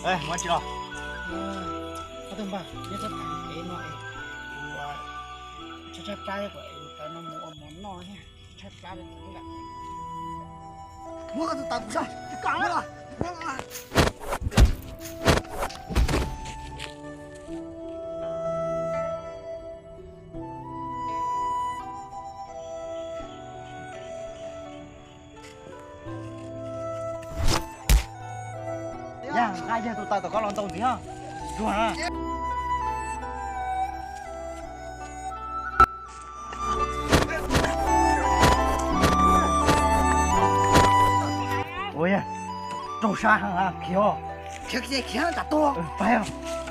Muab tsis los. Ob tug npawg, nyob txog thaum kev no es kuv tshaib tshaib plab, kuv tawm no mus ua mov noj thiab, tshaib plab li. Muab koj tus taws kuv tso, tsis kam lawm. Yog nqa yawg tus taws tom koj los ntaus ntxiv os. Zuag na. Ua yog raug sab heev, khiav, khiav, khiav, khiav tas tuag. Pab os.